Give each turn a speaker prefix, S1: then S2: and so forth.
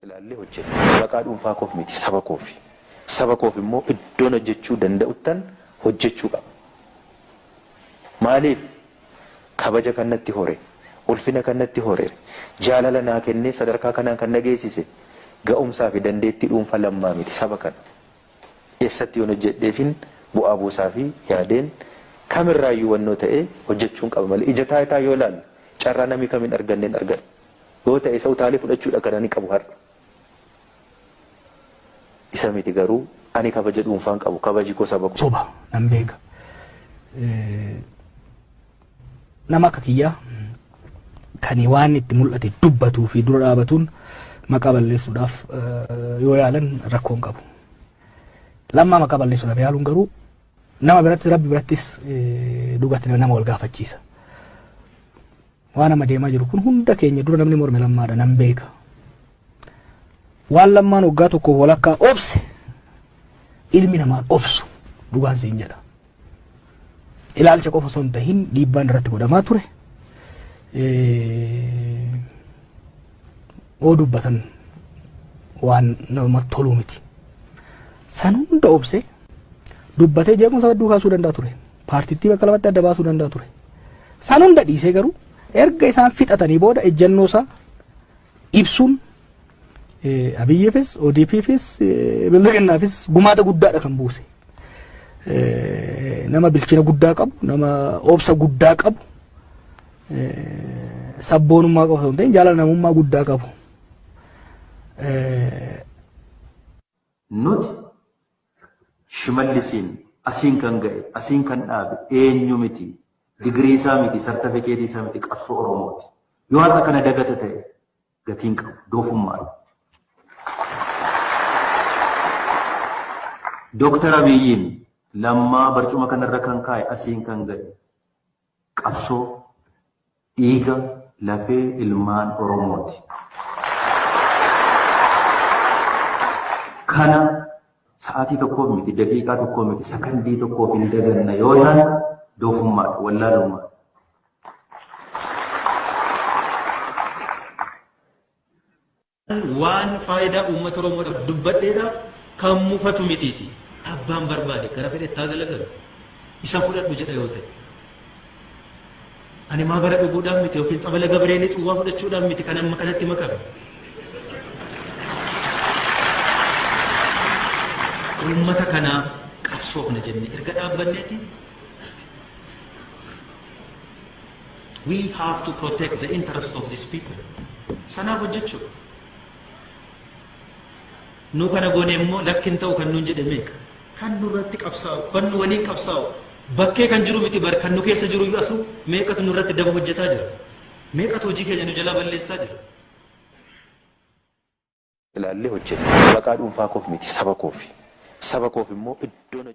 S1: Ilaallee hojjenna. Maqaa dhuunfaa koof miti, saba koofi. Saba koof immoo iddoon hojjechuu danda'uttan hojjechuu qaba. Maaliif kabaja kan natti hore, ulfina kan natti hore, jaalala naa kennee sadarkaa kanaan kan na geessise ga'umsaa fi dandeettii dhuunfaa Lammaa miti, saba kana. Eessatti yoon hojjedheefin bu'aa buusaa fi yaadeen kamirraayyuu wannoo ta'ee hojjechuun qaba malee ija taayitaa yoo ilaalle carraa namni kamiin arganneen argadha. Yoo ta'e isa utaalee fudhachuudha kan ani qabu har'a. Isa miti garuu ani kabaja dhuunfaan qabu, kabaji koo saba koo.
S2: Soba nan beeka. Nama akka kiyyaa kan waan itti mul'ate dubbatuu fi dura dhaabatuun maqaa balleessuudhaaf yoo yaalan rakkoo hin qabu. Lammaa maqaa balleessuudhaaf yaaluun garuu nama biratti, rabbi birattis dhugatti nama wal gaafachiisa. Waan amma deemaa jiru kun hunda keenya dura namni morme Lammaadha nan beeka. Waan Lammaan waggaa tokkoof walakkaa obse ilmi namaan obsu dhugaan siin jedha. Ilaalcha qofa osoo hin tahin dhiibbaan irratti godhamaa ture. Oo dubbatan waan namatti toluu miti. San hunda obse dubbatee jeequmsa hedduu kaasuu danda'a ture. Paartittii bakka lamatti adda baasuu danda'a ture. San hunda dhiisee garuu erga isaan fixatanii booda ejjennoo isaa ibsuun Abiyyiifis, ODPfis, Bilxiginnaafis gumaata guddaadha kan buuse. Nama bilchina guddaa qabu, nama obsa guddaa qabu, sabboonummaa qofa osoo hin ta'in jaalala namummaa guddaa qabu.
S1: Nuti Shimallisiin asiin kan ga'e, asiin kan dhaabe eenyu miti, digirii isaa miti, sartifikeetii isaa miti, qabsoo Oromooti. Yoo har'a kana dagata ta'e gatiin qabu, doofummaadha. Dooktar Abiyyiin Lammaa barcuma kanarra kan kaa'e, asiin kan ga'e qabsoo dhiiga lafee ilmaan Oromooti. Kana sa'aatii tokkoof miti, daqiiqaa tokkoo miti, sakandii tokkoof hin daganna yoo ta'an doofummaadha, wallaalummaadha.
S3: Waan faayidaa uummata Oromoodhaaf dubbadheedhaaf kan mufatu mitiiti. Abbaan barbaade gara fedhetti haa galagalu. Isa fudhadhu jedha yoo ta'e. Ani maa bara dhuguudhaan miti yookiin tsabala Gabireelii cuwwaa fudhachuudhaan miti kan amma kanatti makame. Uummata kanaaf qabsoofna jenne erga dhaabbanneeti. We have to protect the interest of these people. Sanaaf hojjechuudha. Nu kana goone immoo lakkin ta'u kan nuun jedhe meeqa? Kan nurratti qabsaa'u, kan nu waliin qabsaa'u, bakkee kan jiru miti bar, kan nu keessa jiru iyyuu asu meeqatu nurratti daba hojjetaa jira? Meeqatu hojii keenya nu jalaa balleessaa jira?
S1: Ilaallee hojjenna. Maqaa dhuunfaa koof miti, saba koofi. Saba koof immoo iddoon